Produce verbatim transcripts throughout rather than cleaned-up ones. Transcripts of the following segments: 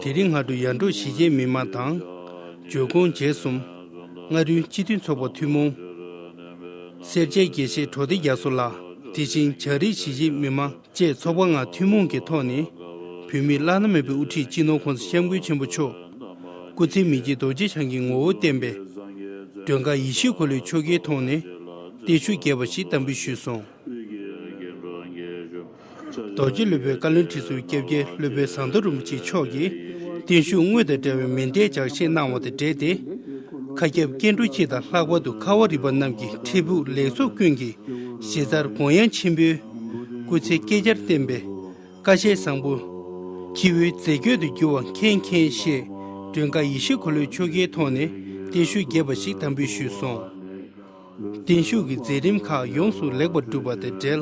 དེ་རིང་སྔ་དྲོ་ཡར་འབྲོག་གཞིས་བྱེས་མི་མང་དང་། འཇོལ་ཁོངས་བརྒྱད་གསུམ། མངའ་རིས་སྤྱི་མཐུན་ཚོགས་པ་ཐུན་མོང་། སེར་བྱེས་དགེ་བཤེས་གྲོགས་སྡེ་རྒྱ་མཚོ་ལགས། དེ་བཞིན་བྱང་རིགས་གཞིས་བྱེས་མི་མང་བཅས་ཚོགས་པ་ལྔ་ཐུན་མོང་གི་ཐོག་ནས། བོད་མིའི་བླ་ན་མེད་པའི་དབུ་ཁྲིད་སྤྱི་ནོར་༸གོང་ས་༸སྐྱབས་མགོན་ཆེན་པོ་མཆོག་སྐུ་ཚེ་མི་སྐྱིད་རྡོ་རྗེ་འཆང་གི་ངོ་བོ་བསྟན་པའི་མགྲོན་ཁང་ཡིད་བཞིན་འཁོར་ལོའི་ཆོ་གའི་ཐོག་ནས་བརྟན་བཞུགས་རྒྱས་པ་ཞིག་དམ་འབུལ་ཞུས་སོང་། རྡོ་རྗེ་སློབ་དཔོན་བཀའ་བློན་ཁྲི་ཟུར་སྐྱབས་རྗེ་སློབ་དཔོན་ཟམ་གདོང་རིན་པོ་ཆེ་མཆོག་གིས་བརྟན་བཞུགས་དངོས་དང་འབྲེལ་བའི་མཎྜལ་ལྗགས་བཤད་གནང་བ་དང་འབྲེལ་ཏེ། མཁའ་ཁྱབ་སྐྱེ་འགྲོ་སྤྱི་དང་ལྷག་པར་དུ་ཁ་བ་རི་པ་རྣམས་ཀྱི་འཕྲལ་ཕུགས་ལེགས་ཚོགས་ཀུན་གྱི་གཞི་རྩར་དགོངས་ཡངས་ཆེན་པོས་སྐུ་ཚེ་བསྐལ་བརྒྱར་བརྟན་པའི་བཀའ་བཤད་བཟང་པོ། ཁྱེའུའི་རྫས་སྐྱོན་དུ་འགྱུར་བ་མཁྱེན་མཁྱེན་ཞེས་མགྲོན་ཁང་ཡིད་བཞིན་འཁོར་ལོའི་ཆོ་གའི་ཐོག་ནས་བརྟན་བཞུགས་རྒྱས་པ་ཞིག་དམ་འབུལ་ཞུས་སོང་། བརྟན་བཞུགས་ཀྱི་མཛད་རིམ་ཁག་ཡོངས་སུ་ལེགས་པར་གྲུབ་པ་དང་འབྲེལ།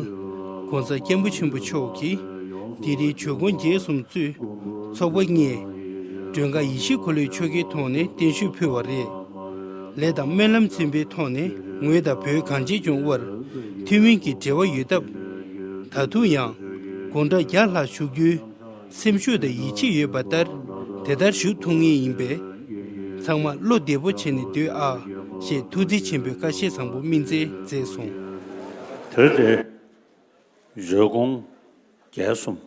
༸གོང་ས་༸སྐྱབས་མགོན་ཆེན་པོ་མཆོག་གིས་དེ་རིང་འཇོལ་ཁོངས་བརྒྱད་གསུམ་གཙོས་ཚོགས་པ་ལྔས་མགྲོན་ཁང་ཡིད་བཞིན་འཁོར་ལོའི་ཆོ་གའི་ཐོག་ནས་བརྟན་བཞུགས་ཕུལ་བ་རེད། ལས་དང་སྨོན་ལམ་ཚན་པའི་ཐོག་ནས་ངོས་དང་བོད་གངས་ཅན་ལྗོངས་དབར་མཐུན་མིན་གྱི་འབྲེལ་བ་ཡོད་སྟབས། ད་དུང་ཡང་དགུང་གྲངས་བརྒྱ་ལྷག་བཞུགས་རྒྱུའི་སེམས་ཤུགས་དང་ཡིད་ཆེས་ཡོད་པ་ལྟར་དེ་ལྟར་བཞུགས་ཐུབ་ངེས་ཡིན་པས། ཚང་མ་བློ་བདེ་པོ་བྱས་ནས་སྡོད་ཨ་ཞེས་ཐུགས་བརྩེ་ཆེན་པོས་བཀའ་བཤད་བཟང་པོ་སྨིན་སྩལ་མཛད་སོང་། དེར་དེ་འཇོལ་ཁོངས་བརྒྱད་གསུམ་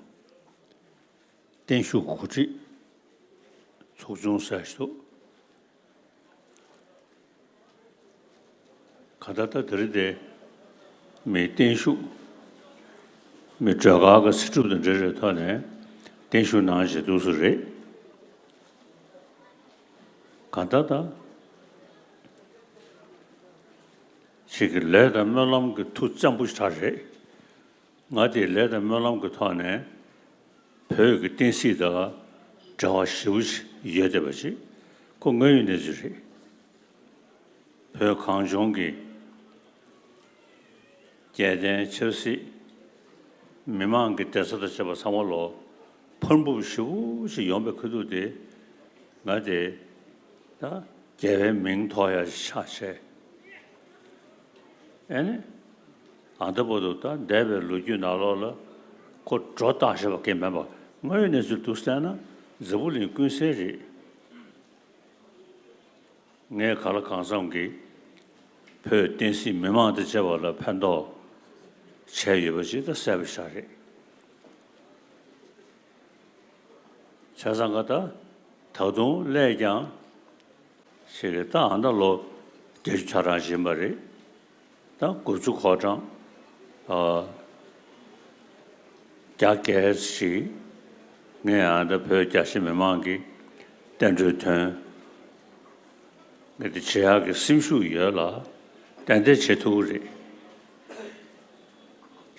བརྟན་བཞུགས་གོ་སྒྲིག་ཚོགས་ཆུང་ཟེར་ཞིག་འདུག་གང་ལྟར་ད་དེ་རིང་དེ་མི་བརྟན་བཞུགས་མི་སྒྲོལ་དཀར་གྱི་ཚེ་སྒྲུབ་དང་འབྲེལ་བའི་ཐོག་ནས་བརྟན་བཞུགས་གནང་བཞིན་འདུག་སུ་རེད། གང་ལྟར་ད་ཞིག་གི་ལས་དང་སྨོན་ལམ་གྱི་མཐུ་བཙན་པོ་ཞིག་རེད། ང་དེའི་ལས་དང་སྨོན་ལམ་གྱི་ཐོག་ནས་བོད་ཀྱི་བསྟན་སྲིད་དང་འབྲེལ་བ་ཞེ་པོ་ཞིག་ཡོད་བསྡད་པ་ཞིག་ཁོ་དངོས་ཡོད་གནས་ཚུལ་རེད། བོད་གངས་ལྗོངས་ཀྱི་རྒྱལ་བསྟན་ཆབ་སྲིད་མི་མང་གི་བདེ་རྩ་དང་བཅས་པ་ཚང་མ་ལོ་ཕར་འབུབ་ཞེ་པོ་ཞིག་ཡོང་པའི་ཁ་ཐུག་དེ་ང་དེ་ད་རྒྱལ་བའི་མིང་ཐོགས་ཡ་ཆགས་བྱས། ཨེ་ནི། ཨ་ད་བར་དུ་ད་འདས་པའི་ལོ་རྒྱུས་ནང་ལོགས་ལ་ཁོ་སྒྲོ་བཏགས་བཞག་པ་གང་མེད་པ་དངོས་ཡོད་གནས་ཚུལ་འདུག་བལྟས་ན་འཛམ་བུ་གླིང་ཀུན་གསལ་རེད། ངས་གང་ལ་གང་འཚམ་གྱིས་བོད་བསྟན་སྲིད་མི་མང་དང་བཅས་པ་ལ་ཕན་ཐོགས་བྱས་ཡོད་པ་ཞིག་ད་གསལ་པོ་ཞིག་རེད། བྱས་ཙང་ག་ད་ད་དུང་སླད་ཀྱང་ཞིག་གི་ད་ཨ་ད་ལོ་བརྒྱད་ཅུ་ཐག་རང་བཞིན་པ་རེད། ད་དགུ་བཅུ་གོ་གྲངས་ཨ་རྒྱ་སྐད་ཞིག་ངས་ཨ་ད་བོད་རྒྱ་ཆེ་མི་མང་གི་བསྟན་འགྲོའི་དོན་ངས་དེ་བྱེད་ཡག་གི་སེམས་ཤུགས་ཡོད་ལ་ཏན་ཏན་བྱེད་ཐུབ་ཀྱི་རེད།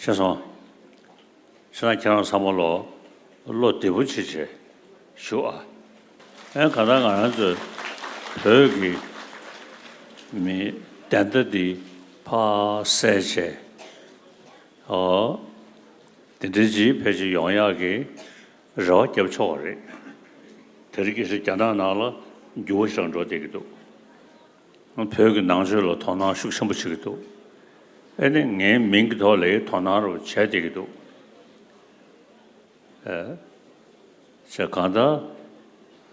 ཤེས་སོང་། ཤེས་ན་ཁྱེད་རང་ཚང་མ་ལོ་བློ་བདེ་པོ་བྱེད་བྱེད་ཞུ་ཨ། ཨེ་ག་ད་ང་རང་ཚོའི་བོད་ཀྱི་མི་བདེན་མཐའ་འདི་ཕར་གསལ་བྱས། ཨོ། དེ་འདྲའི་ཅིག་ཕལ་ཆེར་ཡོང་ཡག་གི་རེ་བ་བརྒྱབ་ཆོག་པ་རེད། དེ་རིང་ཁ་སང་རྒྱ་ནག་ནང་ལ་འགྱུར་བ་ཞིག་འགྲོ་བསྡད་ཀྱི་འདུག་བོད་ཀྱི་ནང་ཆོས་ལ་དོ་སྣང་ཤུགས་ཆེན་པོ་བྱེད་ཀྱི་འདུག་ཨེ་ནི་ངའི་མིང་གི་ཐོག་ལ་དོ་སྣང་རུ་བྱས་བསྡད་ཀྱི་འདུག་ཨེ། བྱས་གང་ལྟར་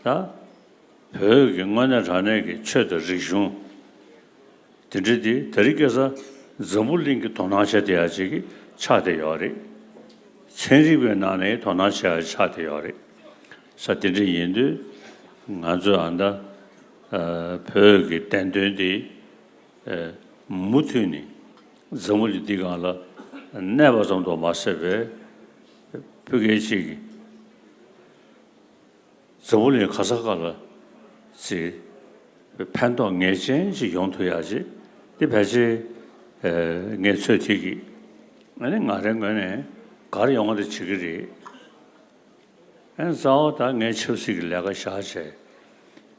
ད་བོད་ཀྱི་དངོས་གནས་དྲང་གནས་ཀྱི་ཆོས་དང་རིག་གཞུང་དེ་འདྲ་དེ་དེ་རིང་ཁ་སང་འཛམ་བུ་གླིང་གི་དོ་སྣང་བྱེད་བསྡད་ཡག་ཅིག་ཆགས་བསྡད་ཡོད་རེད། ཚན་རིག་པའི་ནང་ནས་དོ་སྣང་བྱེད་ཡག་ཆགས་བསྡད་ཡོད་རེད། ས་དེ་འདྲ་ཡིན་དུས་ང་ཚོས་ཨ་ད་བོད་ཀྱི་བདེན་དོན་དེ་མུ་མཐུད་ནས་འཛམ་བུ་གླིང་འདི་སྒང་ལ་གནས་པ་ཙམ་དུ་མ་ཟད་པའི་བོད་སྐད་ཅིག་གི་འཛམ་བུ་གླིང་ག་ས་ག་ལ་ཅིག་ཕན་ཐོགས་ངེས་ཅན་ཅིག་ཡོང་ཐུབ་ཡག་ཅིག་འདི་ཕལ་ཆེར་ངས་ཚོད་ཐིག་གིས་ཨ་ནི་ང་རའི་ངོས་ནས་ག་རེ་ཡོང་བ་དེ་བྱེད་ཀྱི་རེད། ཨ་ནི་རྩ་བ་ད་ངས་ཆབ་སྲིད་ཀྱི་ལས་ཀ་བཞག་བྱས་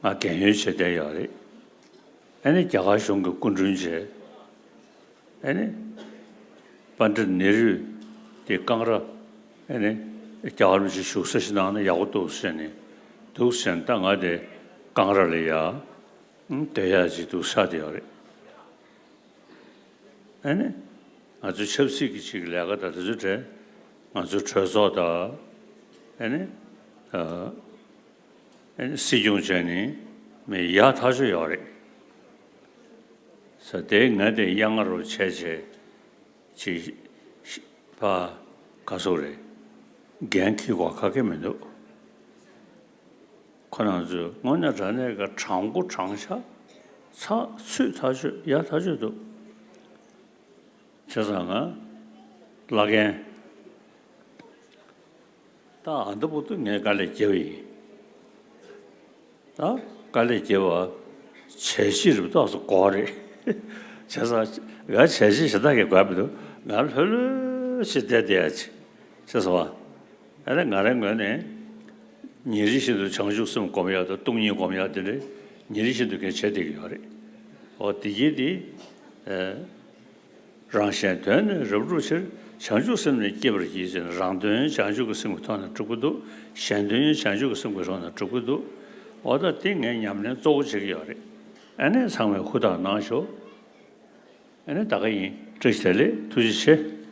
ང་རྒན་ཡོལ་བྱས་བསྡད་ཡོད་རེད། ཨ་ནི་རྒྱ་གར་གཞུང་གི་སྐུ་མགྲོན་བྱས། ཨ་ནི། པཎྜི་ཏ་ནེ་རུས་དེ་ཀང་ར། ཨ་ནི། རྒྱལ་བ་རིན་པོ་ཆེ་བཞུགས་ས་ཞིག་གནང་ན་ཡག་པོ་འདུག་ཟེར་ནས་འདུག་ཟེར་ནས་ད་ང་དེ་ཀང་ར་ལ་ཡ། སྡོད་ཡག་ཅིག་འདུག་ཆགས་བསྡད་ཡོད་རེད། ཨ་ནི། ང་ཚོའི་ཆབ་སྲིད་ཀྱི་ཅིག་ལས་ཀ་དང་དེ་ཚོའི་གྲས་ང་ཚོའི་གྲོས་ཚོགས་དང་། ཨ་ནི། ཨ། སྲིད་སྐྱོང་བྱས་ནས་མི་ཡག་ཐག་ཆོད་ཡོད་རེད། ས་དེ་ང་དེ་གཡང་ང་རུ་བྱས་བྱས་ཅིག་ཕ་ག་སོག་རེད། འགན་འཁྱེར་དགོས་ཁ་སྐད་མི་འདུག་ཁོ་རང་ཚོས་དངོས་གནས་དྲང་གནས་ཀྱི་དྲང་པོ་དྲང་བཞག་ཚགས་ཚུད་ཐག་ཆོད་ཡག་ཐག་ཆོད་འདུག་བྱས་ཙང་ང་བླ་རྒན། ད་ཨ་འདི་བོ་དུ་ངས་དཀའ་ལས་བརྒྱབ་ཡིན། ད་དཀའ་ལས་བརྒྱབ་པ་བྱས་རྗེས་རིག་ཏོག་ཙམ་དགོས་རེད། བྱས་ཙང་ང་བྱས་རྗེས་ཞེ་དྲག་གི་དགོས་མི་འདུག་ང་ལྷོད་ལྷོད་ཅིག་བསྡད་བསྡད་ཡ་ཅིག་བྱས་སོང་བ། ཨ་ནི་ང་རའི་ངོས་ནས་ཉིན་རེ་བཞིན་དུ་བྱང་ཆུབ་སེམས་སྒོམ་ཡ་དང་སྟོང་ཉིད་སྒོམ་ཡ་དེ་འདྲ་ཉིན་རེ་བཞིན་དུ་ངས་བྱས་བསྡད་ཀྱི་ཡོད་རེད། འོ་དེ་གྱིས་དེ། རང་གཞན་དོན་ནི་རབ་བསྒྲུབ་ཕྱིར། བྱང་ཆུབ་སེམས་ནི་བསྐྱེད་པར་བགྱི་ཟེར་ནས་རང་དོན་བྱང་ཆུབ་ཀྱི་སེམས་ཀྱི་ཐོག་ནས་སྒྲུབ་ཀྱི་འདུག་གཞན་དོན་བྱང་ཆུབ་ཀྱི་སེམས་ཀྱི་ཐོག་ནས་སྒྲུབ་ཀྱི་འདུག་འོ་ད་དེ་ངས་ཉམས་ལེན་གཙོ་བོ་བྱེད་ཀྱི་ཡོད་རེད། ཨ་ནི་ཚང་མས་ཧུར་ཐག་གནང་ཤོག་ཨ་ནི་ད་ག་ཡིན། བཀྲ་ཤིས་བདེ་ལེགས། ཐུགས་རྗེ་ཆེ།